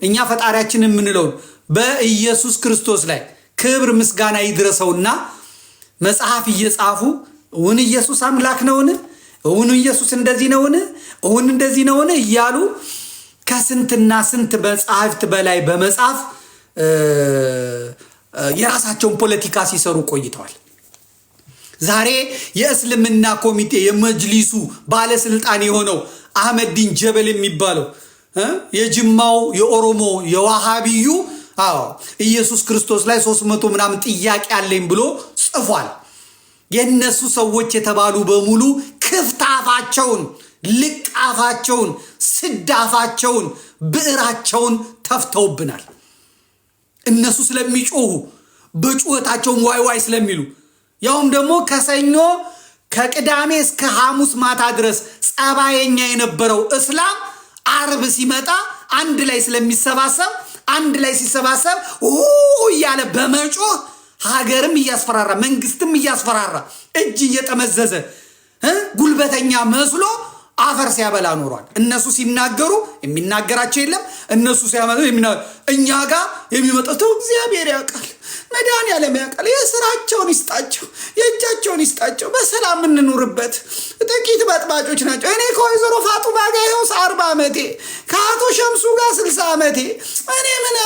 እኛ ፈጣሪያችን የምንለውን በኢየሱስ ክርስቶስ ላይ ክብር ምስጋና ይድረሰውና መጽሐፍ እየጻፉ እውን ኢየሱስ አምላክ ነውን? እውን ኢየሱስ እንደዚህ ነውን? እውን እንደዚህ ነውን? እያሉ ከስንትና ስንት መጽሐፍት በላይ በመጻፍ የራሳቸውን ፖለቲካ ሲሰሩ ቆይተዋል። ዛሬ የእስልምና ኮሚቴ የመጅሊሱ ባለስልጣን የሆነው አህመዲን ጀበል የሚባለው የጅማው የኦሮሞ የዋሃቢዩ፣ አዎ፣ ኢየሱስ ክርስቶስ ላይ 300 ምናምን ጥያቄ አለኝ ብሎ ጽፏል። የእነሱ ሰዎች የተባሉ በሙሉ ክፍት አፋቸውን፣ ልቅ አፋቸውን፣ ስድ አፋቸውን፣ ብዕራቸውን ተፍተውብናል። እነሱ ስለሚጮሁ፣ በጩኸታቸውም ዋይ ዋይ ስለሚሉ፣ ያውም ደግሞ ከሰኞ ከቅዳሜ እስከ ሐሙስ ማታ ድረስ ጸባየኛ የነበረው እስላም አርብ ሲመጣ አንድ ላይ ስለሚሰባሰብ፣ አንድ ላይ ሲሰባሰብ እያለ በመጮህ ሀገርም እያስፈራራ፣ መንግስትም እያስፈራራ፣ እጅ እየጠመዘዘ፣ ጉልበተኛ መስሎ አፈር ሲያበላ ኖሯል። እነሱ ሲናገሩ የሚናገራቸው የለም። እነሱ ሲያመጡ እኛ ጋር የሚመጡት እግዚአብሔር ያውቃል፣ መድኃኒዓለም ያውቃል። የስራቸውን ይስጣቸው፣ የእጃቸውን ይስጣቸው፣ በሰላም እንኑርበት። ጥቂት በጥባጮች ናቸው። እኔ ከወይዘሮ ፋጡማ ጋር ይኸው 40 ዓመቴ፣ ከአቶ ሸምሱ ጋር 60 ዓመቴ፣ እኔ ምን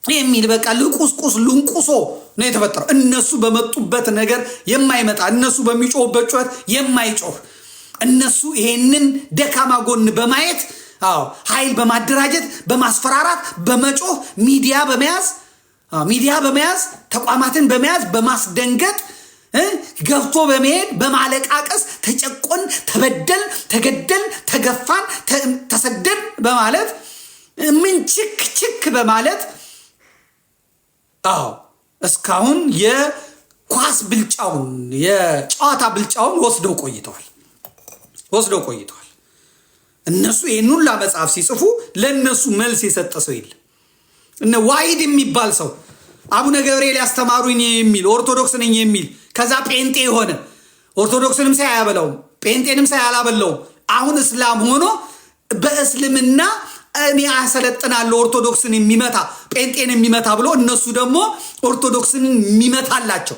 የሚል በቃ ልቁስቁስ ልንቁሶ ነው የተፈጠረው። እነሱ በመጡበት ነገር የማይመጣ፣ እነሱ በሚጮሁበት ጩኸት የማይጮህ፣ እነሱ ይሄንን ደካማ ጎን በማየት፣ አዎ፣ ኃይል በማደራጀት፣ በማስፈራራት፣ በመጮህ፣ ሚዲያ በመያዝ፣ ተቋማትን በመያዝ፣ በማስደንገጥ፣ ገብቶ በመሄድ፣ በማለቃቀስ፣ ተጨቆን፣ ተበደል፣ ተገደል፣ ተገፋን፣ ተሰደን በማለት፣ ምን ችክ ችክ በማለት፣ አዎ፣ እስካሁን የኳስ ብልጫውን፣ የጨዋታ ብልጫውን ወስደው ቆይተዋል። እነሱ ይህን ሁላ መጽሐፍ ሲጽፉ ለእነሱ መልስ የሰጠ ሰው የለም። እነ ዋሂድ የሚባል ሰው፣ አቡነ ገብርኤል ያስተማሩኝ የሚል፣ ኦርቶዶክስ ነኝ የሚል፣ ከዛ ጴንጤ የሆነ፣ ኦርቶዶክስንም ሳይ አያበላውም፣ ጴንጤንም ሳይ አላበላውም። አሁን እስላም ሆኖ በእስልምና እኔ አሰለጥናለሁ ኦርቶዶክስን የሚመታ፣ ጴንጤን የሚመታ ብሎ፣ እነሱ ደግሞ ኦርቶዶክስን የሚመታላቸው፣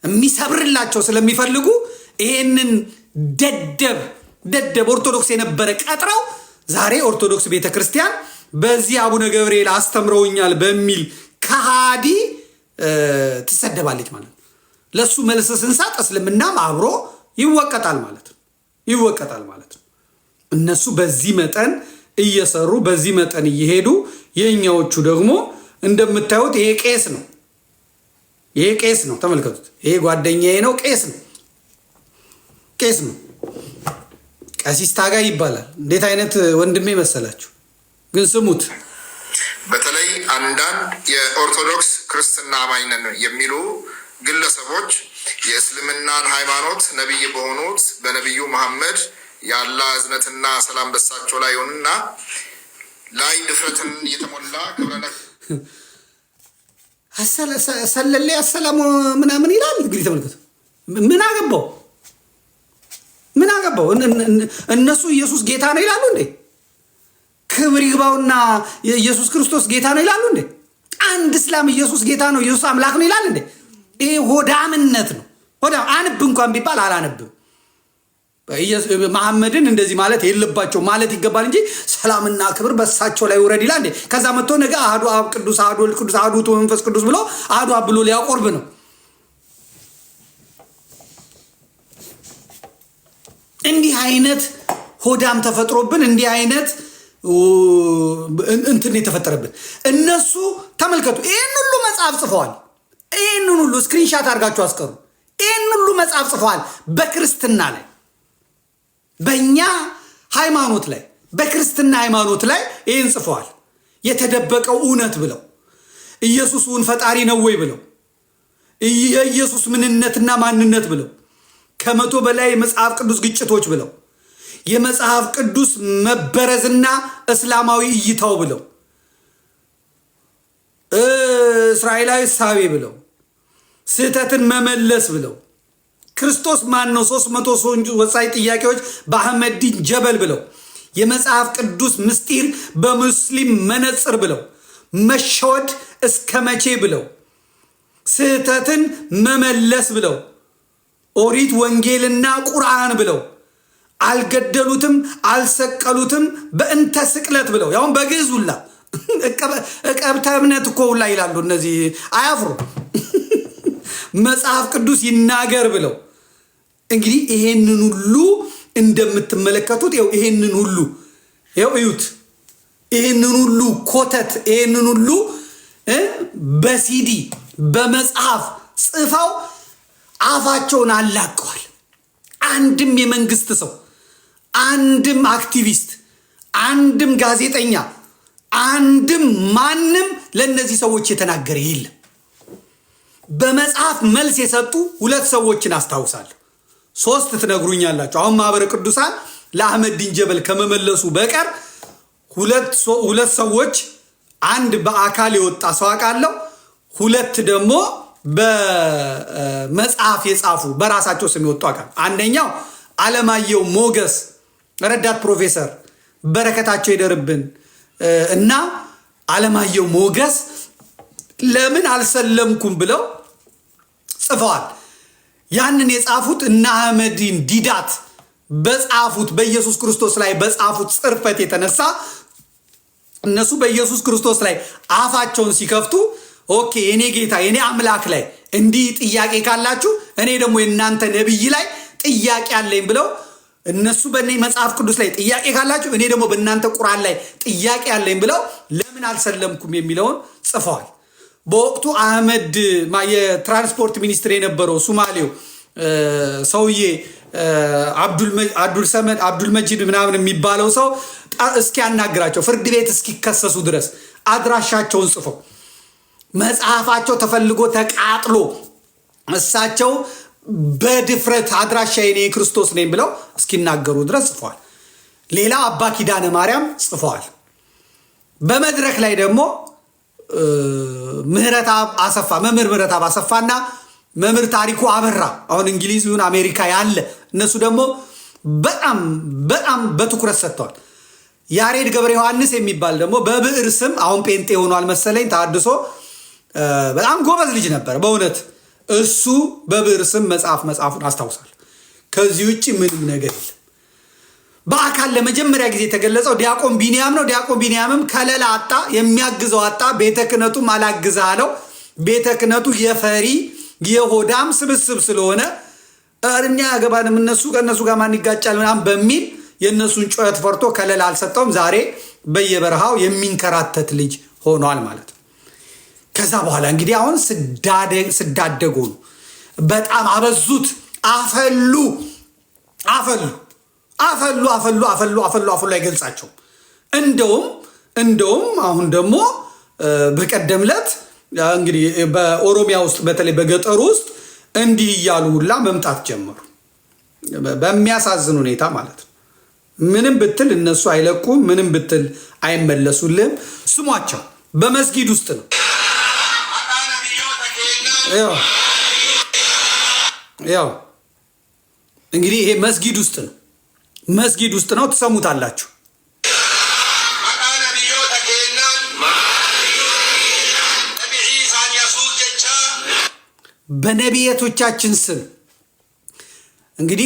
የሚሰብርላቸው ስለሚፈልጉ ይሄንን ደደብ ደደብ ኦርቶዶክስ የነበረ ቀጥረው ዛሬ ኦርቶዶክስ ቤተ ክርስቲያን በዚህ አቡነ ገብርኤል አስተምረውኛል በሚል ከሃዲ ትሰደባለች ማለት ነው። ለእሱ መልስ ስንሰጥ እስልምናም አብሮ ይወቀጣል ማለት ነው። ይወቀጣል ማለት ነው። እነሱ በዚህ መጠን እየሰሩ፣ በዚህ መጠን እየሄዱ፣ የእኛዎቹ ደግሞ እንደምታዩት ይሄ ቄስ ነው። ይሄ ቄስ ነው። ተመልከቱት። ይሄ ጓደኛዬ ነው። ቄስ ነው። ቄስ ነው። ቀሲስ ታጋይ ይባላል። እንዴት አይነት ወንድሜ መሰላችሁ? ግን ስሙት። በተለይ አንዳንድ የኦርቶዶክስ ክርስትና አማኝ ነን የሚሉ ግለሰቦች የእስልምናን ሃይማኖት ነቢይ በሆኑት በነቢዩ መሐመድ፣ የአላህ እዝነትና ሰላም በሳቸው ላይ ይሁንና፣ ላይ ድፍረትን የተሞላ ክብረ ነክ ሰለሌ አሰላሙ ምናምን ይላል። እንግዲህ ተመልከቱ። ምን አገባው? ምን አገባው? እነሱ ኢየሱስ ጌታ ነው ይላሉ እንዴ? ክብር ይግባውና ኢየሱስ ክርስቶስ ጌታ ነው ይላሉ እንዴ? አንድ እስላም ኢየሱስ ጌታ ነው፣ ኢየሱስ አምላክ ነው ይላል እንዴ? ይሄ ሆዳምነት ነው። ሆዳም። አንብብ እንኳን ቢባል አላነብም። መሐመድን እንደዚህ ማለት የለባቸው ማለት ይገባል እንጂ ሰላምና ክብር በሳቸው ላይ ውረድ ይላል እንዴ? ከዛ መጥቶ ነገ አህዱ አብ ቅዱስ፣ አህዱ ወልድ ቅዱስ፣ አህዱ ውእቱ መንፈስ ቅዱስ ብሎ፣ አህዱ አብ ብሎ ሊያቆርብ ነው። እንዲህ አይነት ሆዳም ተፈጥሮብን፣ እንዲህ አይነት እንትን የተፈጠረብን። እነሱ ተመልከቱ፣ ይህን ሁሉ መጽሐፍ ጽፈዋል። ይህንን ሁሉ screenshot አድርጋችሁ አስቀሩ። ይህን ሁሉ መጽሐፍ ጽፈዋል በክርስትና ላይ፣ በእኛ ሃይማኖት ላይ፣ በክርስትና ሃይማኖት ላይ ይህን ጽፈዋል። የተደበቀው እውነት ብለው፣ ኢየሱስ እውን ፈጣሪ ነው ወይ ብለው፣ የኢየሱስ ምንነትና ማንነት ብለው፣ 100 በላይ የመጽሐፍ ቅዱስ ግጭቶች ብለው፣ የመጽሐፍ ቅዱስ መበረዝና እስላማዊ እይታው ብለው፣ እስራኤላዊ እሳቤ ብለው፣ ስህተትን መመለስ ብለው፣ ክርስቶስ ማን ነው? 300 ወሳኝ ጥያቄዎች በአህመዲን ጀበል ብለው። የመጽሐፍ ቅዱስ ምስጢር በሙስሊም መነጽር ብለው፣ መሸወድ እስከ መቼ ብለው፣ ስህተትን መመለስ ብለው፣ ኦሪት ወንጌልና ቁርአን ብለው፣ አልገደሉትም አልሰቀሉትም በእንተ ስቅለት ብለው፣ ያውም በግዕዝ ሁላ፣ እቀብተ እምነት እኮ ሁላ ይላሉ እነዚህ አያፍሩ፣ መጽሐፍ ቅዱስ ይናገር ብለው። እንግዲህ ይሄንን ሁሉ እንደምትመለከቱት ይኸው፣ ይሄንን ሁሉ ይኸው እዩት። ይሄንን ሁሉ ኮተት፣ ይሄንን ሁሉ በሲዲ በመጽሐፍ ጽፈው አፋቸውን አላቀዋል። አንድም የመንግስት ሰው፣ አንድም አክቲቪስት፣ አንድም ጋዜጠኛ፣ አንድም ማንም ለእነዚህ ሰዎች የተናገረ የለም። በመጽሐፍ መልስ የሰጡ ሁለት ሰዎችን አስታውሳለሁ። ሶስት ትነግሩኛላችሁ። አሁን ማህበረ ቅዱሳን ለአህመድ ዲን ጀበል ከመመለሱ በቀር ሁለት ሰዎች፣ አንድ በአካል የወጣ ሰው አውቃለሁ፣ ሁለት ደግሞ በመጽሐፍ የጻፉ በራሳቸው ስም የወጡ አካል። አንደኛው አለማየሁ ሞገስ ረዳት ፕሮፌሰር፣ በረከታቸው ይደርብን እና አለማየሁ ሞገስ ለምን አልሰለምኩም ብለው ጽፈዋል። ያንን የጻፉት እነ አህመዲን ዲዳት በጻፉት፣ በኢየሱስ ክርስቶስ ላይ በጻፉት ጽርፈት የተነሳ፣ እነሱ በኢየሱስ ክርስቶስ ላይ አፋቸውን ሲከፍቱ፣ okay የኔ ጌታ የኔ አምላክ ላይ እንዲህ ጥያቄ ካላችሁ እኔ ደግሞ የእናንተ ነቢይ ላይ ጥያቄ አለኝ ብለው፣ እነሱ በእኔ መጽሐፍ ቅዱስ ላይ ጥያቄ ካላችሁ እኔ ደግሞ በእናንተ ቁርአን ላይ ጥያቄ አለኝ ብለው ለምን አልሰለምኩም የሚለውን ጽፈዋል። በወቅቱ አህመድ የትራንስፖርት ሚኒስትር የነበረው ሱማሌው ሰውዬ አብዱል ሰመድ አብዱል መጂድ ምናምን የሚባለው ሰው እስኪያናግራቸው፣ ፍርድ ቤት እስኪከሰሱ ድረስ አድራሻቸውን ጽፈው፣ መጽሐፋቸው ተፈልጎ ተቃጥሎ፣ እሳቸው በድፍረት አድራሻ የኔ ክርስቶስ ነኝ ብለው እስኪናገሩ ድረስ ጽፈዋል። ሌላ አባ ኪዳነ ማርያም ጽፈዋል። በመድረክ ላይ ደግሞ ምህረተአብ አሰፋ፣ መምህር ምህረተአብ አሰፋና መምህር ታሪኩ አበራ፣ አሁን እንግሊዝ ይሁን አሜሪካ ያለ፣ እነሱ ደግሞ በጣም በጣም በትኩረት ሰጥተዋል። ያሬድ ገብረ ዮሐንስ የሚባል ደግሞ በብዕር ስም አሁን ጴንጤ ሆኗል መሰለኝ፣ ታድሶ፣ በጣም ጎበዝ ልጅ ነበር በእውነት፣ እሱ በብዕር ስም መጽሐፍ መጽሐፉን አስታውሳል። ከዚህ ውጭ ምንም ነገር የለም። በአካል ለመጀመሪያ ጊዜ የተገለጸው ዲያቆን ቢንያም ነው። ዲያቆን ቢንያምም ከለላ አጣ፣ የሚያግዘው አጣ። ቤተ ክህነቱም አላግዛ አለው። ቤተ ክህነቱ የፈሪ የሆዳም ስብስብ ስለሆነ እኛ ያገባንም እነሱ ከእነሱ ጋር ማን ይጋጫል ምናምን በሚል የእነሱን ጩኸት ፈርቶ ከለላ አልሰጠውም። ዛሬ በየበረሃው የሚንከራተት ልጅ ሆኗል ማለት ነው። ከዛ በኋላ እንግዲህ አሁን ስዳደጉ ነው። በጣም አበዙት፣ አፈሉ አፈሉ አፈሉ አፈሉ አፈሉ አፈሉ አፈሉ፣ አይገልጻቸውም። እንደውም አሁን ደግሞ በቀደም ዕለት እንግዲህ በኦሮሚያ ውስጥ በተለይ በገጠሩ ውስጥ እንዲህ እያሉ ሁላ መምጣት ጀመሩ። በሚያሳዝን ሁኔታ ማለት ነው። ምንም ብትል እነሱ አይለቁም፣ ምንም ብትል አይመለሱልህም። ስሟቸው፣ በመስጊድ ውስጥ ነው። ያው እንግዲህ ይሄ መስጊድ ውስጥ ነው። መስጊድ ውስጥ ነው፣ ትሰሙታላችሁ። Maqaa nabiyyoota keenyaan Nabi Iisaan Yesuus jechaa በነቢያቶቻችን ስም። እንግዲህ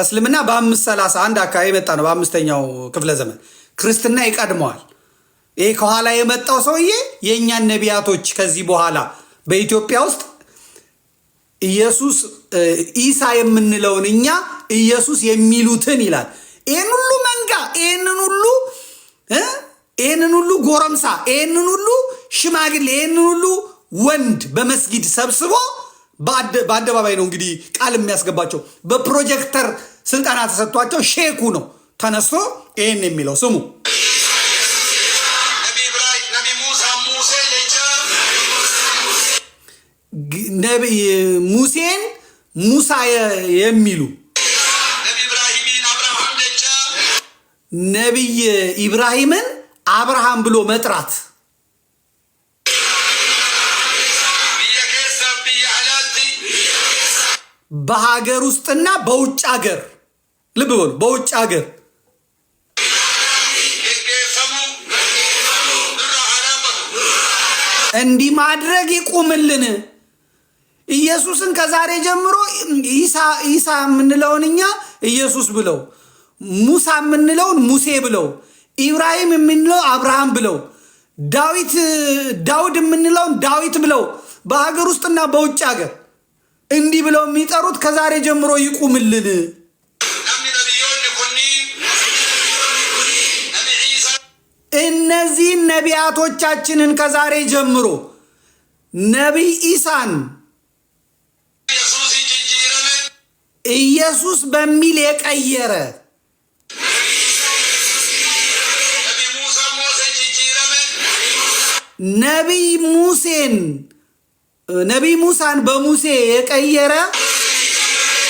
እስልምና በ531 አካባቢ የመጣ ነው። በአምስተኛው ክፍለ ዘመን፣ ክርስትና ይቀድመዋል። ይሄ ከኋላ የመጣው ሰውዬ የእኛን ነቢያቶች ከዚህ በኋላ በኢትዮጵያ ውስጥ ኢየሱስ ኢሳ የምንለውን እኛ ኢየሱስ የሚሉትን ይላል። ይህን ሁሉ መንጋ፣ ይህንን ሁሉ ጎረምሳ፣ ይህንን ሁሉ ሽማግሌ፣ ይህንን ሁሉ ወንድ በመስጊድ ሰብስቦ በአደባባይ ነው እንግዲህ ቃል የሚያስገባቸው። በፕሮጀክተር ስልጠና ተሰጥቷቸው ሼኩ ነው ተነስቶ ይህን የሚለው፣ ስሙ። Nabi Ibrahim Nabi Muusaan Muusee jechaa ነቢይ ሙሴን ሙሳ የሚሉ፣ Nabi Ibrahimiin Abrahaam jechaa ነቢይ ኢብራሂምን አብርሃም ብሎ መጥራት፣ biyya keessa biyya alaatti በሀገር ውስጥና በውጭ ሀገር፣ ልብ በሉ፣ በውጭ ሀገር እንዲህ ማድረግ ይቁምልን። ኢየሱስን ከዛሬ ጀምሮ ኢሳ ኢሳ የምንለውን እኛ ኢየሱስ ብለው፣ ሙሳ የምንለውን ሙሴ ብለው፣ ኢብራሂም የምንለው አብርሃም ብለው፣ ዳዊት ዳውድ የምንለውን ዳዊት ብለው በሀገር ውስጥና በውጭ ሀገር እንዲህ ብለው የሚጠሩት ከዛሬ ጀምሮ ይቁምልን። Namni nabiyyoonni kunniin nabi Ciisaa እነዚህን ነቢያቶቻችንን ከዛሬ ጀምሮ ነቢይ ኢሳን Yesuusin jijjiirame ኢየሱስ በሚል የቀየረ nabi Muusaa Moosee jijjiirame ነቢይ ሙሴን ነቢይ ሙሳን በሙሴ የቀየረ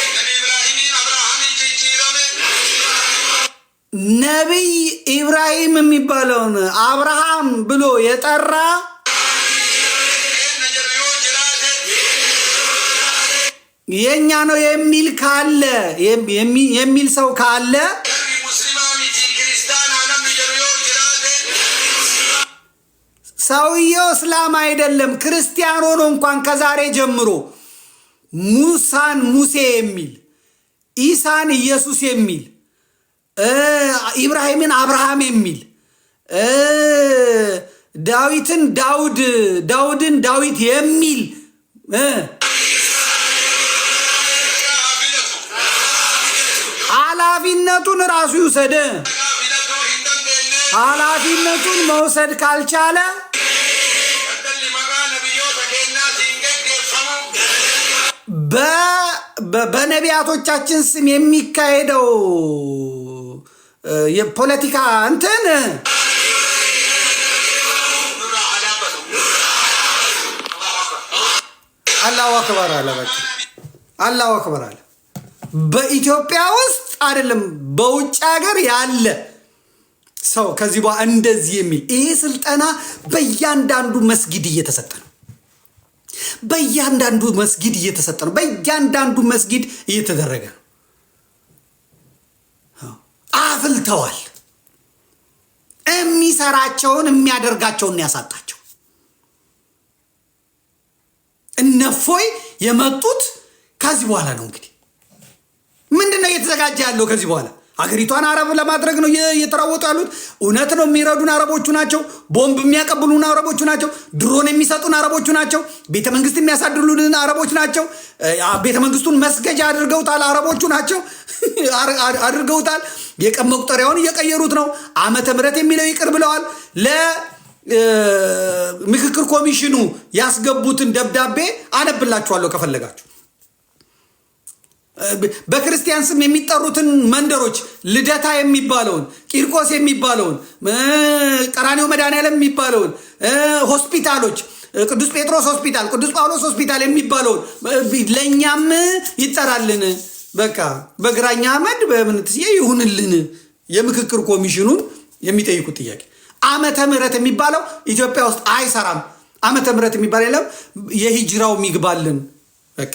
nabi Ibraahimiin Abrahaamiin jijjiirame ነቢይ ኢብራሂም የሚባለውን አብርሃም ብሎ የጠራ eenna jedhu yoo jiraate የኛ ነው የሚል ካለ የሚል ሰው ካለ jarri muslimaa miti kiristaanaa namni jedhu yoo jiraate ሰውየው እስላም አይደለም ክርስቲያን ሆኖ እንኳን ከዛሬ ጀምሮ ሙሳን ሙሴ የሚል፣ ኢሳን ኢየሱስ የሚል፣ ኢብራሂምን አብርሃም የሚል፣ ዳዊትን ዳውድ፣ ዳውድን ዳዊት የሚል haa filatu ኃላፊነቱን ራሱ ይውሰድ። Haa filatuu hin dandeenye ኃላፊነቱን መውሰድ ካልቻለ daldalli maqaa nabiyyoota keenyaatiin geggeeffamu በነቢያቶቻችን ስም የሚካሄደው የፖለቲካ እንትን nurraa haa dhaabbatu. አላሁ አክበር አለ። በቃ አላሁ አክበር አለ። በኢትዮጵያ ውስጥ አይደለም በውጭ ሀገር ያለ ሰው ከዚህ በኋላ እንደዚህ የሚል ይሄ ስልጠና በእያንዳንዱ መስጊድ እየተሰጠ ነው። በእያንዳንዱ መስጊድ እየተሰጠ ነው። በእያንዳንዱ መስጊድ እየተደረገ ነው። አፍልተዋል። የሚሰራቸውን የሚያደርጋቸውን ያሳጣቸው። እነፎይ የመጡት ከዚህ በኋላ ነው። እንግዲህ ምንድን ነው እየተዘጋጀ ያለው? ከዚህ በኋላ አገሪቷን አረብ ለማድረግ ነው እየተራወጡ ያሉት። እውነት ነው፣ የሚረዱን አረቦቹ ናቸው። ቦምብ የሚያቀብሉን አረቦቹ ናቸው። ድሮን የሚሰጡን አረቦቹ ናቸው። ቤተ መንግስት የሚያሳድሉልን አረቦች ናቸው። ቤተ መንግስቱን መስገጃ አድርገውታል፣ አረቦቹ ናቸው አድርገውታል። የቀን መቁጠሪያውን እየቀየሩት ነው። ዓመተ ምሕረት የሚለው ይቅር ብለዋል። ለምክክር ኮሚሽኑ ያስገቡትን ደብዳቤ አነብላችኋለሁ ከፈለጋችሁ። በክርስቲያን ስም የሚጠሩትን መንደሮች ልደታ የሚባለውን፣ ቂርቆስ የሚባለውን፣ ቀራኒዮ መድኃኔዓለም የሚባለውን፣ ሆስፒታሎች ቅዱስ ጴጥሮስ ሆስፒታል፣ ቅዱስ ጳውሎስ ሆስፒታል የሚባለውን ለእኛም ይጠራልን፣ በቃ በግራኝ አህመድ በምንትስዬ ይሁንልን። የምክክር ኮሚሽኑን የሚጠይቁት ጥያቄ ዓመተ ምሕረት የሚባለው ኢትዮጵያ ውስጥ አይሰራም። ዓመተ ምሕረት የሚባል የለም። የሂጅራው ይግባልን። በቃ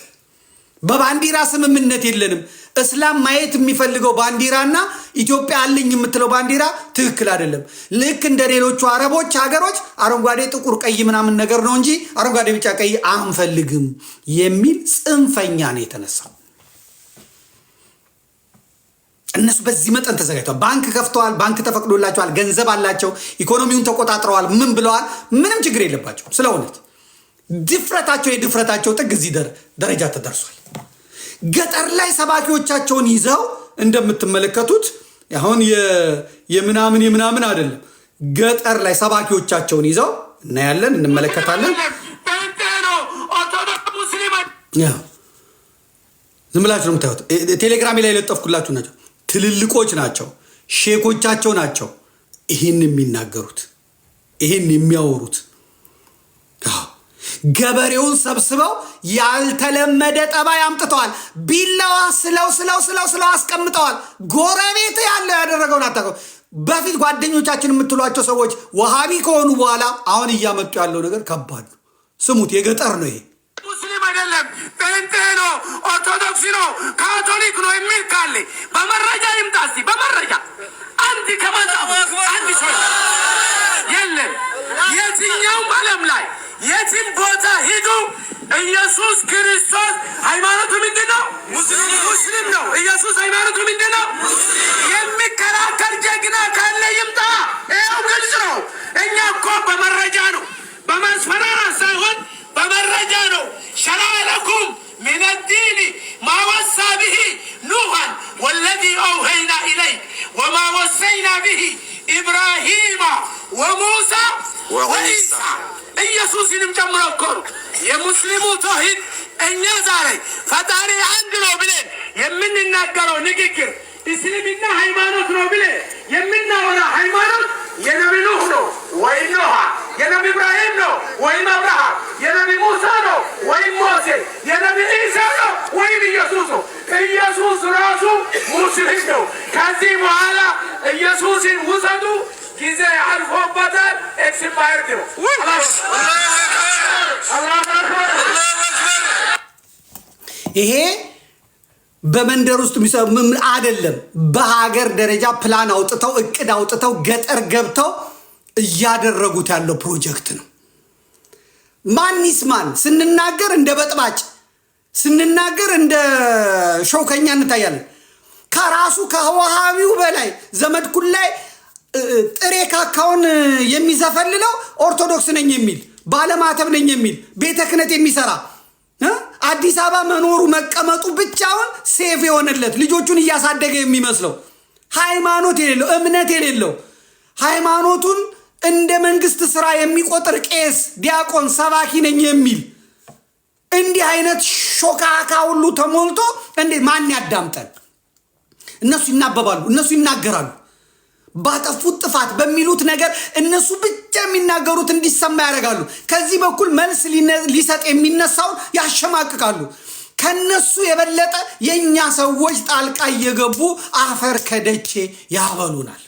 በባንዲራ ስምምነት የለንም። እስላም ማየት የሚፈልገው ባንዲራና ኢትዮጵያ አለኝ የምትለው ባንዲራ ትክክል አይደለም። ልክ እንደ ሌሎቹ አረቦች ሀገሮች አረንጓዴ፣ ጥቁር፣ ቀይ ምናምን ነገር ነው እንጂ አረንጓዴ፣ ቢጫ፣ ቀይ አንፈልግም የሚል ጽንፈኛ ነው የተነሳው። እነሱ በዚህ መጠን ተዘጋጅተዋል። ባንክ ከፍተዋል። ባንክ ተፈቅዶላቸዋል። ገንዘብ አላቸው። ኢኮኖሚውን ተቆጣጥረዋል። ምን ብለዋል? ምንም ችግር የለባቸውም። ስለ እውነት ድፍረታቸው የድፍረታቸው ጥግ እዚህ ደረጃ ተደርሷል። ገጠር ላይ ሰባኪዎቻቸውን ይዘው እንደምትመለከቱት አሁን የምናምን የምናምን አይደለም። ገጠር ላይ ሰባኪዎቻቸውን ይዘው እናያለን፣ እንመለከታለን። ጴንጤ ነው፣ ኦርቶዶክስ ሙስሊም ያው ዝም ብላችሁ ነው የምታዩት። ቴሌግራሜ ላይ የለጠፍኩላችሁ ናቸው። ትልልቆች ናቸው፣ ሼኮቻቸው ናቸው ይህን የሚናገሩት፣ ይህን የሚያወሩት። አዎ፣ ገበሬውን ሰብስበው ያልተለመደ ጠባይ አምጥተዋል። ቢላዋ ስለው ስለው ስለው ስለው አስቀምጠዋል። ጎረቤት ያለው ያደረገውን አታውቀው። በፊት ጓደኞቻችን የምትሏቸው ሰዎች ወሃቢ ከሆኑ በኋላ አሁን እያመጡ ያለው ነገር ከባድ ነው። ስሙት፣ የገጠር ነው ይሄ። ሙስሊም አይደለም፣ ጴንጤ ነው፣ ኦርቶዶክስ ነው፣ ካቶሊክ ነው የሚል ካለ በመረጃ ይምጣ እስቲ። በመረጃ አንድ ከመጽሐፍ አንድ ሰው የለም። የትኛውም ዓለም ላይ የትም ቦታ ሂዱ። ኢየሱስ ክርስቶስ ሃይማኖቱ ምንድን ነው? ሙስሊም ነው። ኢየሱስ ሃይማኖቱ ምንድን ነው? የሚከራከር ጀግና ካለ ይምጣ። ይኸው ግልጽ ነው። እኛ እኮ በመረጃ ነው፣ በማስፈራራት ሳይሆን በመረጃ ነው። شرع لكم من الدين ما وصى به نوحا والذي أوحينا إليك وما وصينا به إبراهيم وموسى وعيسى ኢየሱስንም ጨምሮ እኮ ነው። የሙስሊሙ ተውሂድ እኛ ዛሬ ፈጣሪ አንድ ነው ብለን የምንናገረው ንግግር፣ እስልምና ሃይማኖት ነው ብለን የምናወራ ሃይማኖት የነቢ ኑህ ነው ወይም ኖሃ፣ የነቢ ኢብራሂም ነው ወይም አብርሃም፣ የነቢ ሙሳ ነው ወይም ሞሴ፣ የነቢ ኢሳ ነው ወይም ኢየሱስ ነው። ኢየሱስ ራሱ ሙስሊም ነው። ከዚህ በኋላ ኢየሱስን ውሰዱ፣ ጊዜ አልፎበታል። Expired ነው። አላሁ አክበር። ይሄ በመንደር ውስጥ አይደለም። በሀገር ደረጃ ፕላን አውጥተው፣ እቅድ አውጥተው፣ ገጠር ገብተው እያደረጉት ያለው ፕሮጀክት ነው። ማን ይስማን? ስንናገር እንደ በጥባጭ፣ ስንናገር እንደ ሾከኛ እንታያለን። ከራሱ ከዋሃቢው በላይ ዘመድኩን ላይ ጥሬ ካካውን የሚዘፈልለው፣ ኦርቶዶክስ ነኝ የሚል፣ ባለማተብ ነኝ የሚል፣ ቤተ ክህነት የሚሰራ፣ አዲስ አበባ መኖሩ መቀመጡ ብቻውን safe የሆነለት፣ ልጆቹን እያሳደገ የሚመስለው፣ ሃይማኖት የሌለው፣ እምነት የሌለው፣ ሃይማኖቱን እንደ መንግስት ስራ የሚቆጥር ቄስ፣ ዲያቆን፣ ሰባኪ ነኝ የሚል እንዲህ አይነት ሾካካ ሁሉ ተሞልቶ እንዴ ማን ያዳምጠን? እነሱ ይናበባሉ፣ እነሱ ይናገራሉ። ባጠፉት ጥፋት በሚሉት ነገር እነሱ ብቻ የሚናገሩት እንዲሰማ ያደርጋሉ። ከዚህ በኩል መልስ ሊሰጥ የሚነሳውን ያሸማቅቃሉ። ከነሱ የበለጠ የእኛ ሰዎች ጣልቃ እየገቡ አፈር ከደቼ ያበሉናል።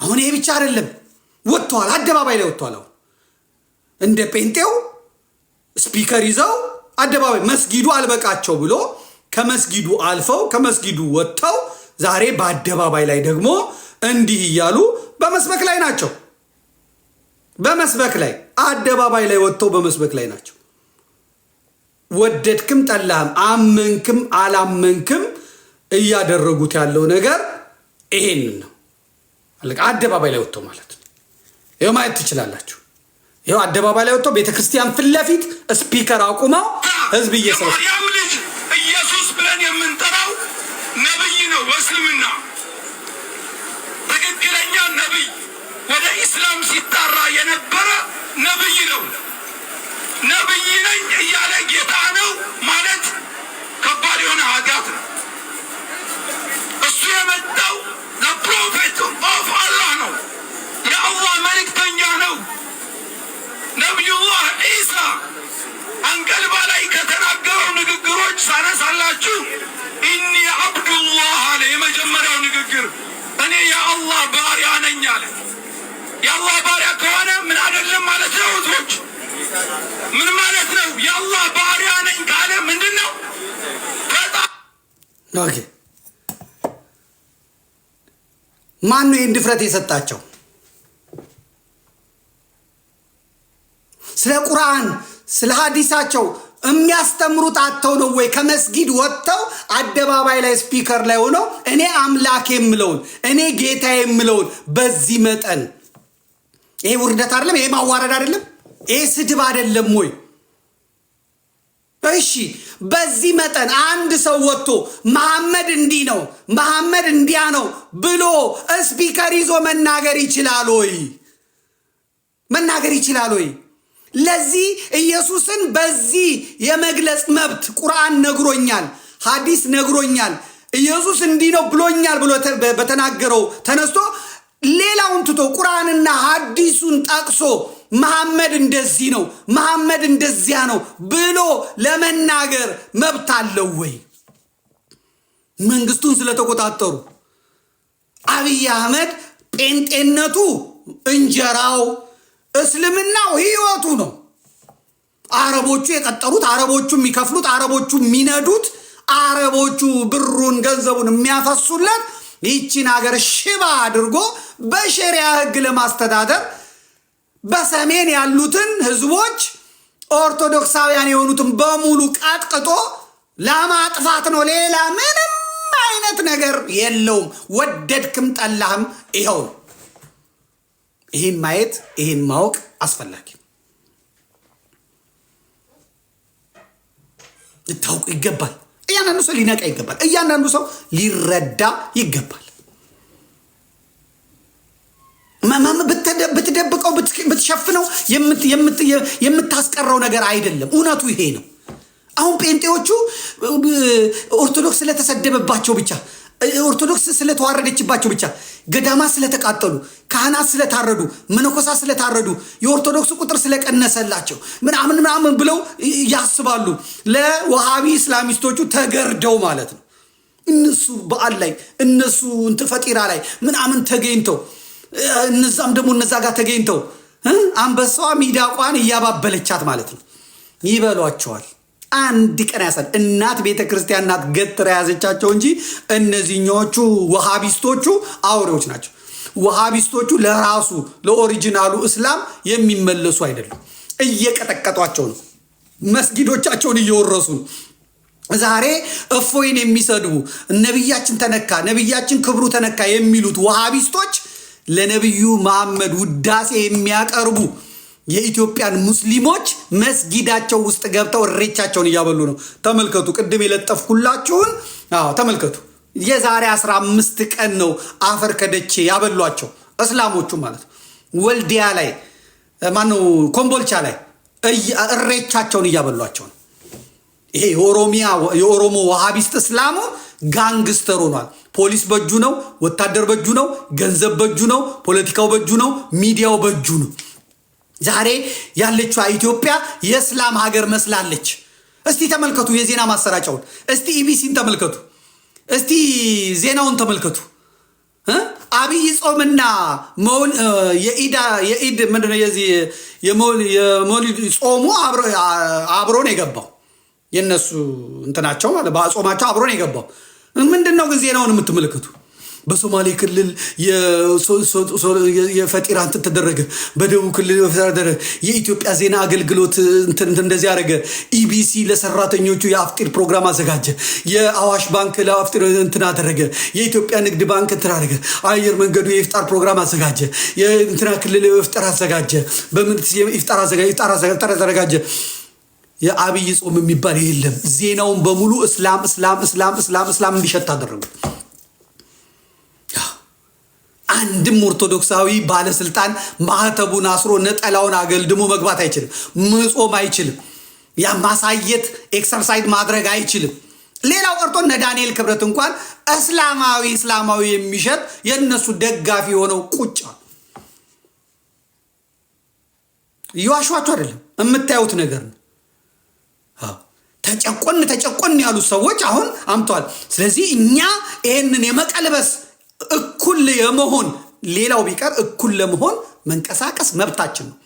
አሁን ይሄ ብቻ አይደለም፣ ወጥተዋል፣ አደባባይ ላይ ወጥተዋል። አሁን እንደ ጴንጤው speaker ይዘው አደባባይ፣ መስጊዱ አልበቃቸው ብሎ ከመስጊዱ አልፈው፣ ከመስጊዱ ወጥተው ዛሬ በአደባባይ ላይ ደግሞ እንዲህ እያሉ በመስበክ ላይ ናቸው። በመስበክ ላይ፣ አደባባይ ላይ ወጥተው በመስበክ ላይ ናቸው። ወደድክም ጠላህም፣ አመንክም አላመንክም እያደረጉት ያለው ነገር ይሄንን ነው። አደባባይ ላይ ወጥተው ማለት ነው። ይኸው ማየት ትችላላችሁ። ይኸው አደባባይ ላይ ወጥተው ቤተክርስቲያን ፊት ለፊት speaker አቁመው ህዝብ እየሰበሰቡ የማርያም ልጅ ኢየሱስ ብለን የምንጠራው ነብይ ነው። በእስልምና ትክክለኛ ነብይ፣ ወደ ኢስላም ሲጣራ የነበረ ነብይ ነው። ነብይ ነኝ እያለ ጌታ ነው ማለት ከባድ የሆነ ኃጢአት ነው። እሱ የመጣው prophet of Allah ነው። የአላህ መልእክተኛ ነው። ነቢዩላህ ዒሳ አንቀልባ ላይ ከተናገረው ንግግሮች ሳነሳላችሁ إني عبد الله አለ። የመጀመሪያው ንግግር እኔ የአላህ ባሪያ ነኝ አለ። የአላህ ባሪያ ከሆነ ምን አይደለም ማለት ነው? ህዝቦች፣ ምን ማለት ነው? የአላህ ባሪያ ነኝ ካለ ምንድን ነው? በጣም Okay፣ ማን ነው ይህን ድፍረት የሰጣቸው? ስለ ቁርአን ስለ ሀዲሳቸው የሚያስተምሩት አጥተው ነው ወይ ከመስጊድ ወጥተው አደባባይ ላይ speaker ላይ ሆነው እኔ አምላክ የምለውን፣ እኔ ጌታ የምለውን በዚህ መጠን? ይሄ ውርደት አይደለም? ይሄ ማዋረድ አይደለም? ይሄ ስድብ አይደለም ወይ? እሺ፣ በዚህ መጠን አንድ ሰው ወጥቶ መሐመድ እንዲህ ነው፣ መሐመድ እንዲያ ነው ብሎ speaker ይዞ መናገር ይችላል ወይ? መናገር ይችላል ወይ? ለዚህ ኢየሱስን በዚህ የመግለጽ መብት ቁርአን ነግሮኛል፣ ሐዲስ ነግሮኛል፣ ኢየሱስ እንዲህ ነው ብሎኛል ብሎ በተናገረው ተነስቶ፣ ሌላውን ትቶ፣ ቁርአንና ሐዲሱን ጠቅሶ መሐመድ እንደዚህ ነው፣ መሐመድ እንደዚያ ነው ብሎ ለመናገር መብት አለው ወይ? መንግስቱን ስለተቆጣጠሩ አብይ አህመድ ጴንጤነቱ እንጀራው፣ እስልምናው ህይወቱ ነው። አረቦቹ የቀጠሩት፣ አረቦቹ የሚከፍሉት፣ አረቦቹ የሚነዱት፣ አረቦቹ ብሩን ገንዘቡን የሚያፈሱለት፣ ይቺን ሀገር ሽባ አድርጎ በሸሪያ ህግ ለማስተዳደር በሰሜን ያሉትን ህዝቦች ኦርቶዶክሳውያን የሆኑትን በሙሉ ቀጥቅጦ ለማጥፋት ነው። ሌላ ምንም አይነት ነገር የለውም። ወደድክም ጠላህም ይኸው ነው። ይህን ማየት ይህን ማወቅ አስፈላጊ ልታውቁ ይገባል። እያንዳንዱ ሰው ሊነቃ ይገባል። እያንዳንዱ ሰው ሊረዳ ይገባል። ብትደብቀው ብትሸፍነው የምታስቀረው ነገር አይደለም። እውነቱ ይሄ ነው። አሁን ጴንጤዎቹ ኦርቶዶክስ ስለተሰደበባቸው ብቻ፣ ኦርቶዶክስ ስለተዋረደችባቸው ብቻ፣ ገዳማት ስለተቃጠሉ፣ ካህናት ስለታረዱ፣ መነኮሳት ስለታረዱ፣ የኦርቶዶክስ ቁጥር ስለቀነሰላቸው ምናምን ምናምን ብለው ያስባሉ። ለወሃቢ እስላሚስቶቹ ተገርደው ማለት ነው። እነሱ በዓል ላይ፣ እነሱ እንትን ፈጢራ ላይ ምናምን ተገኝተው፣ እነዛም ደግሞ እነዛ ጋር ተገኝተው አንበሳዋ ሚዳቋን እያባበለቻት ማለት ነው። ይበሏቸዋል። አንድ ቀን ያሳል። እናት ቤተ ክርስቲያን ናት ገትራ የያዘቻቸው እንጂ እነዚህኛዎቹ ወሃቢስቶቹ አውሬዎች ናቸው። ወሃቢስቶቹ ለራሱ ለ original ኡ እስላም የሚመለሱ አይደሉም። እየቀጠቀጧቸው ነው። መስጊዶቻቸውን እየወረሱ ነው። ዛሬ እፎይን የሚሰድቡ፣ ነቢያችን ተነካ፣ ነቢያችን ክብሩ ተነካ የሚሉት ወሃቢስቶች ለነቢዩ መሐመድ ውዳሴ የሚያቀርቡ የኢትዮጵያን ሙስሊሞች መስጊዳቸው ውስጥ ገብተው እሬቻቸውን እያበሉ ነው። ተመልከቱ፣ ቅድም የለጠፍኩላችሁን። አዎ ተመልከቱ። የዛሬ 15 ቀን ነው አፈር ከደቼ ያበሏቸው እስላሞቹ ማለት ነው። ወልዲያ ላይ፣ ማነው ኮምቦልቻ ላይ እሬቻቸውን እያበሏቸው ነው። ይሄ የኦሮሚያ የኦሮሞ ወሃቢስት እስላሙ gangster ሆኗል። ፖሊስ በእጁ ነው፣ ወታደር በእጁ ነው፣ ገንዘብ በእጁ ነው፣ ፖለቲካው በእጁ ነው፣ ሚዲያው በእጁ ነው። ዛሬ ያለችዋ ኢትዮጵያ የእስላም ሀገር መስላለች። እስቲ ተመልከቱ የዜና ማሰራጫውን፣ እስቲ ኢቢሲን ተመልከቱ፣ እስቲ ዜናውን ተመልከቱ። አብይ ጾምና የኢድ ምንድነው የዚህ የመውሊድ ጾሙ አብሮ ነው የገባው። የነሱ እንትናቸው ማለት ጾማቸው አብሮ ነው የገባው። ምንድን ነው ግን ዜናውን የምትመለከቱ? በሶማሌ ክልል የፈጢራ እንትን ተደረገ፣ በደቡብ ክልል የፈጢራ ተደረገ፣ የኢትዮጵያ ዜና አገልግሎት እንትን እንደዚህ አደረገ፣ ኢቢሲ ለሰራተኞቹ የአፍጢር ፕሮግራም አዘጋጀ፣ የአዋሽ ባንክ ለአፍጢር እንትን አደረገ፣ የኢትዮጵያ ንግድ ባንክ እንትን አደረገ፣ አየር መንገዱ የኢፍጣር ፕሮግራም አዘጋጀ፣ የእንትና ክልል ኢፍጣር አዘጋጀ፣ በምን ኢፍጣር አዘጋጀ። የአብይ ጾም የሚባል የለም። ዜናውን በሙሉ እስላም እስላም እስላም እስላም እስላም እንዲሸት አደረጉ። አንድም ኦርቶዶክሳዊ ባለስልጣን ማህተቡን አስሮ ነጠላውን አገልድሞ መግባት አይችልም። መጾም አይችልም። ያ ማሳየት exercise ማድረግ አይችልም። ሌላው ቀርቶ እነ ዳንኤል ክብረት እንኳን እስላማዊ እስላማዊ የሚሸጥ የእነሱ ደጋፊ የሆነው ቁጭ እየዋሿቸው አይደለም፣ የምታዩት ነገር ነው። ተጨቆን ተጨቆን ያሉት ሰዎች አሁን አምተዋል። ስለዚህ እኛ ይህንን የመቀልበስ እኩል የመሆን፣ ሌላው ቢቀር እኩል ለመሆን መንቀሳቀስ መብታችን ነው፣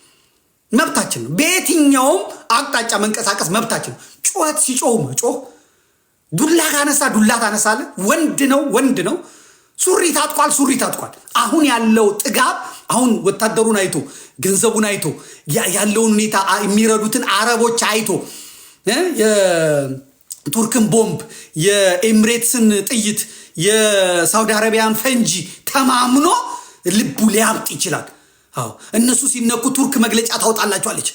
መብታችን ነው። በየትኛውም አቅጣጫ መንቀሳቀስ መብታችን ነው። ጩኸት ሲጮሁ መጮህ፣ ዱላ ካነሳ ዱላ ታነሳለህ። ወንድ ነው ወንድ ነው። ሱሪ ታጥቋል፣ ሱሪ ታጥቋል። አሁን ያለው ጥጋብ አሁን ወታደሩን አይቶ፣ ገንዘቡን አይቶ፣ ያለውን ሁኔታ፣ የሚረዱትን አረቦች አይቶ፣ የቱርክን ቦምብ፣ የኤምሬትስን ጥይት፣ የሳውዲ አረቢያን ፈንጂ ተማምኖ ልቡ ሊያብጥ ይችላል። አዎ እነሱ ሲነኩ ቱርክ መግለጫ ታወጣላቸዋለች፣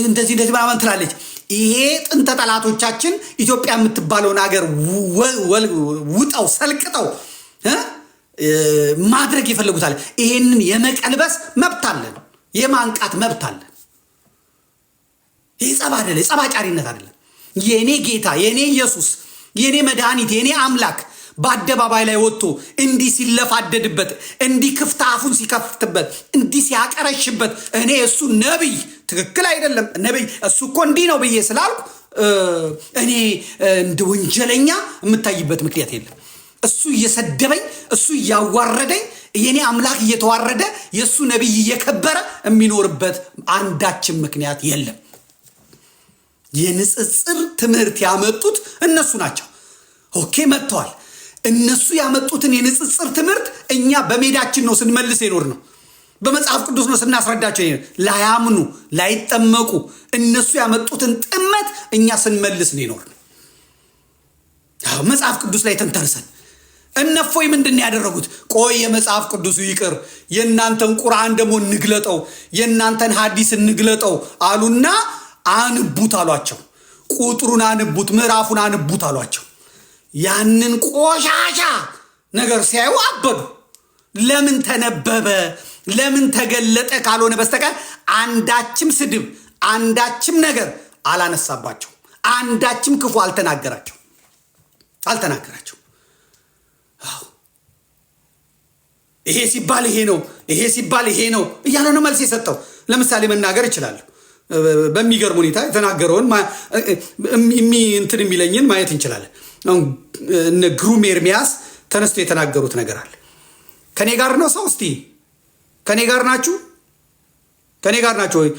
እንደዚህ እንደዚህ ምናምን ትላለች። ይሄ ጥንተ ጠላቶቻችን ኢትዮጵያ የምትባለውን ሀገር ውጠው ሰልቅጠው ማድረግ ይፈልጉታል። ይሄንን የመቀልበስ መብት አለን፣ የማንቃት መብት አለን። ይህ ጸብ አይደለም፣ የጸብ አጫሪነት አይደለም። የኔ ጌታ፣ የኔ ኢየሱስ፣ የኔ መድኃኒት፣ የኔ አምላክ በአደባባይ ላይ ወጥቶ እንዲህ ሲለፋደድበት፣ እንዲህ ክፍት አፉን ሲከፍትበት፣ እንዲህ ሲያቀረሽበት፣ እኔ እሱ ነቢይ ትክክል አይደለም፣ ነቢይ እሱ እኮ እንዲህ ነው ብዬ ስላልኩ እኔ እንደ ወንጀለኛ የምታይበት ምክንያት የለም። እሱ እየሰደበኝ፣ እሱ እያዋረደኝ፣ የኔ አምላክ እየተዋረደ የእሱ ነቢይ እየከበረ የሚኖርበት አንዳችን ምክንያት የለም። የንጽጽር ትምህርት ያመጡት እነሱ ናቸው። Okay መጥተዋል። እነሱ ያመጡትን የንጽጽር ትምህርት እኛ በሜዳችን ነው ስንመልስ የኖርነው። በመጽሐፍ ቅዱስ ነው ስናስረዳቸው ላያምኑ ላይጠመቁ እነሱ ያመጡትን ጥመት እኛ ስንመልስ ነው የኖርነው። መጽሐፍ ቅዱስ ላይ ተንተርሰን እነፎይ ምንድን ነው ያደረጉት? ቆይ የመጽሐፍ ቅዱሱ ይቅር፣ የእናንተን ቁርአን ደግሞ እንግለጠው፣ የእናንተን ሐዲስ እንግለጠው አሉና አንቡት አሏቸው። ቁጥሩን አንቡት፣ ምዕራፉን አንቡት አሏቸው። ያንን ቆሻሻ ነገር ሲያዩ አበዱ። ለምን ተነበበ፣ ለምን ተገለጠ ካልሆነ በስተቀር አንዳችም ስድብ፣ አንዳችም ነገር አላነሳባቸው። አንዳችም ክፉ አልተናገራቸው። ይሄ ሲባል ይሄ ነው፣ ይሄ ሲባል ይሄ ነው እያለ ነው መልስ የሰጠው። ለምሳሌ መናገር እችላለሁ። በሚገርም ሁኔታ የተናገረውን እንትን የሚለኝን ማየት እንችላለን። እነ ግሩም ኤርሚያስ ተነስቶ የተናገሩት ነገር አለ። ከኔ ጋር ነው ሰው? እስቲ ከኔ ጋር ናችሁ? ከኔ ጋር ናችሁ ወይ?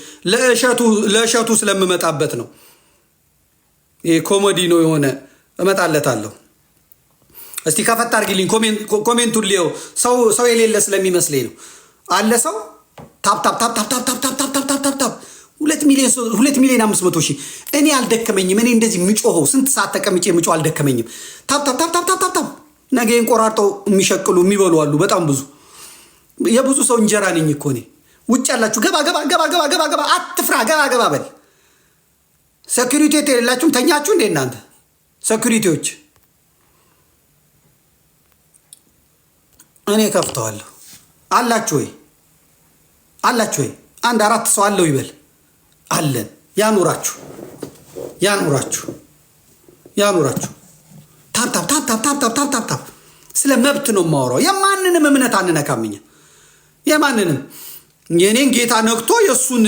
ለእሸቱ ስለምመጣበት ነው። ይሄ ኮሜዲ ነው የሆነ እመጣለታለሁ። እስቲ ከፈት አድርጊልኝ comment ኡን ልየው። ሰው የሌለ ስለሚመስለኝ ነው። አለ ሰው? Tap tap tap tap tap tap tap tap tap tap tap። 2,500,000። እኔ አልደከመኝም። እኔ እንደዚህ ምጮኸው ስንት ሰዓት ተቀምጬ ምጮህ አልደከመኝም። Tap tap tap tap tap tap። ነገን ቆራርጠው የሚሸቅሉ የሚበሉ አሉ። በጣም ብዙ የብዙ ሰው እንጀራ ነኝ እኮ እኔ። ውጭ ያላችሁ ገባ ገባ ገባ ገባ ገባ ገባ፣ አትፍራ፣ ገባ ገባ በል። Security የሌላችሁም ተኛችሁ እንዴ እናንተ security ዎች? እኔ ከፍተዋለሁ። አላችሁ ወይ? አላችሁ ወይ? አንድ አራት ሰው አለው ይበል። አለን። ያኑራችሁ፣ ያኑራችሁ፣ ያኑራችሁ። Tap tap tap tap tap tap tap tap። ስለ መብት ነው የማወራው። የማንንም እምነት አንነካም እኛ የማንንም። የኔን ጌታ ነክቶ የእሱን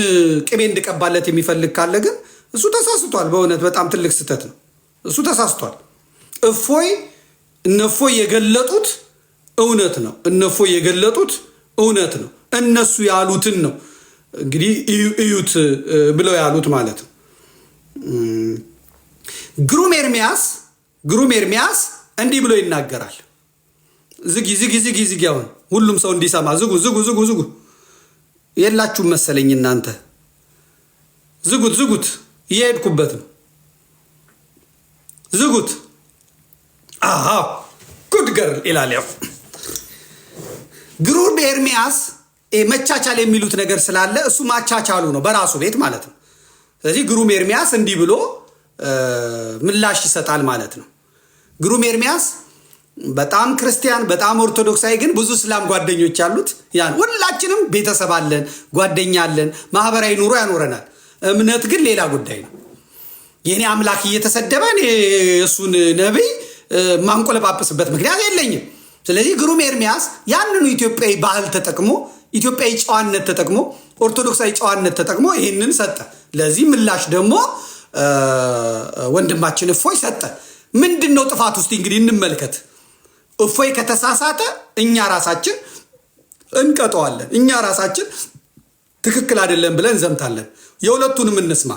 ቅቤ እንድቀባለት የሚፈልግ ካለ ግን እሱ ተሳስቷል። በእውነት በጣም ትልቅ ስህተት ነው። እሱ ተሳስቷል። እፎይ እነፎይ የገለጡት እውነት ነው። እነፎይ የገለጡት እውነት ነው። እነሱ ያሉትን ነው እንግዲህ እዩት ብለው ያሉት ማለት ነው። ግሩም ኤርሚያስ እንዲህ ብሎ ይናገራል። ዝጊ ዝጊ ዝጊ ዝጊ። አሁን ሁሉም ሰው እንዲሰማ ዝጉ ዝጉ ዝጉ ዝጉ። የላችሁም መሰለኝ እናንተ። ዝጉት ዝጉት። እየሄድኩበት ነው። ዝጉት። አሃ good girl ይላል። ያው ግሩም ኤርሚያስ መቻቻል የሚሉት ነገር ስላለ እሱ ማቻቻሉ ነው በራሱ ቤት ማለት ነው። ስለዚህ ግሩም ኤርሚያስ እንዲህ ብሎ ምላሽ ይሰጣል ማለት ነው። ግሩም ኤርሚያስ በጣም ክርስቲያን፣ በጣም ኦርቶዶክሳዊ፣ ግን ብዙ እስላም ጓደኞች ያሉት ያን ሁላችንም ቤተሰብ አለን፣ ጓደኛ አለን፣ ማህበራዊ ኑሮ ያኖረናል። እምነት ግን ሌላ ጉዳይ ነው። የኔ አምላክ እየተሰደበ እኔ እሱን ነቢይ ማንቆለጳጵስበት ምክንያት የለኝም። ስለዚህ ግሩም ኤርሚያስ ያንኑ ኢትዮጵያዊ ባህል ተጠቅሞ፣ ኢትዮጵያዊ ጨዋነት ተጠቅሞ፣ ኦርቶዶክሳዊ ጨዋነት ተጠቅሞ ይህንን ሰጠ። ለዚህ ምላሽ ደግሞ ወንድማችን እፎይ ሰጠ። ምንድን ነው ጥፋት ውስጥ እንግዲህ እንመልከት። እፎይ ከተሳሳተ እኛ ራሳችን እንቀጠዋለን። እኛ ራሳችን ትክክል አይደለም ብለን እንዘምታለን። የሁለቱንም እንስማ።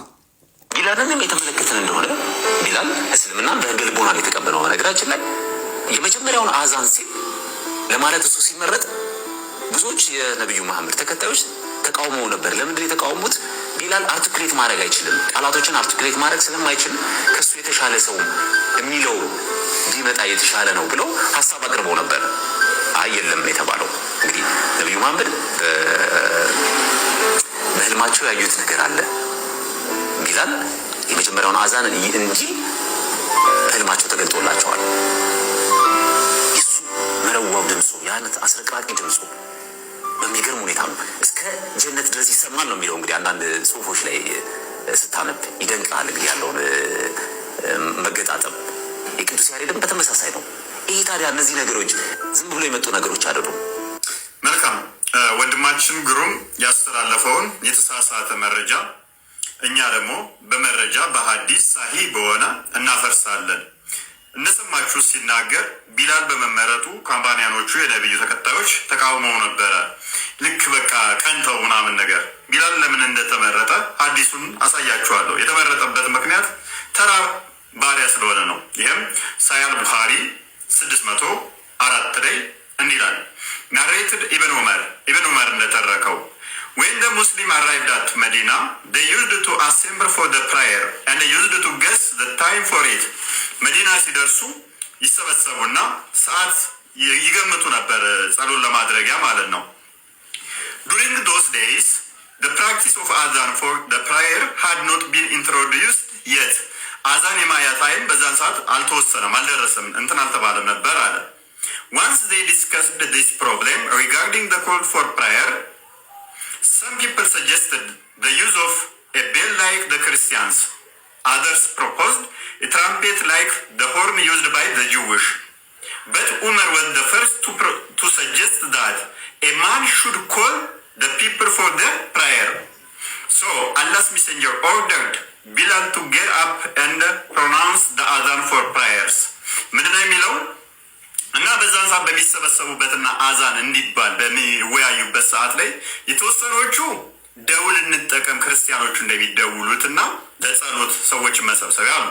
ቢላልንም የተመለከትን እንደሆነ ቢላል እስልምናን በህገ ልቦና ነው የተቀበለው። በነገራችን ላይ የመጀመሪያውን አዛን ሲል ለማለት እሱ ሲመረጥ ብዙዎች የነቢዩ መሐመድ ተከታዮች ተቃውመው ነበር። ለምንድን የተቃወሙት? ቢላል articulate ማድረግ አይችልም። ቃላቶችን articulate ማድረግ ስለማይችል ከሱ የተሻለ ሰው የሚለው ቢመጣ የተሻለ ነው ብለው ሀሳብ አቅርበው ነበር። አይ የለም የተባለው እንግዲህ ነቢዩ መሐመድ በህልማቸው ያዩት ነገር አለ። ቢላል የመጀመሪያውን አዛን እንዲል በህልማቸው ተገልጦላቸዋል። የሱ መረዋው ድምፁ የአይነት አስረቅራቂ ድምፁ በሚገርም ሁኔታ ነው እስከ ጀነት ድረስ ይሰማል ነው የሚለው። እንግዲህ አንዳንድ ጽሁፎች ላይ ስታነብ ይደንቃል። እንግዲህ ያለውን መገጣጠም የቅዱስ ያሬድም በተመሳሳይ ነው። ይህ ታዲያ እነዚህ ነገሮች ዝም ብሎ የመጡ ነገሮች አይደሉም። መልካም፣ ወንድማችን ግሩም ያስተላለፈውን የተሳሳተ መረጃ እኛ ደግሞ በመረጃ በሀዲስ ሳሂህ በሆነ እናፈርሳለን። እንደሰማችሁ ሲናገር ቢላል በመመረጡ companion ኦቹ የነቢዩ ተከታዮች ተቃውመው ነበረ። ልክ በቃ ቀንተው ምናምን ነገር። ቢላል ለምን እንደተመረጠ ሀዲሱን አሳያችኋለሁ። የተመረጠበት ምክንያት ተራ ባሪያ ስለሆነ ነው። ይህም ሳሂህ አል ቡኻሪ 604 ላይ እንዲህ ይላል። Narrated ኢብን ዑመር፣ ኢብን ዑመር እንደተረከው፣ when the Muslim arrived at Medina, they used to assemble for the prayer and they used to guess the time for it. መዲና ሲደርሱ ይሰበሰቡና ሰዓት ይገምቱ ነበር፣ ጸሎት ለማድረጊያ ማለት ነው። During those days, the practice of adhan for the prayer had not been introduced yet. አዛን የማያ time በዛን ሰዓት አልተወሰነም፣ አልደረሰም፣ እንትን አልተባለም ነበር አለ። Once they discussed this problem regarding the call for prayer, some people suggested the use of a bell like the Christians. Others proposed a trumpet like the horn used by the Jewish. But Umar was the first to suggest that a man should call the people for the prayer. So Allah's messenger ordered Bilal to get up and pronounce the adhan for prayers. ምንድነው የሚለው? እና በዛን ሰዓት በሚሰበሰቡበትና አዛን እንዲባል በሚወያዩበት ሰዓት ላይ የተወሰኖቹ ደውል እንጠቀም፣ ክርስቲያኖቹ እንደሚደውሉትና ለጸሎት ሰዎች መሰብሰቢያ አሉ።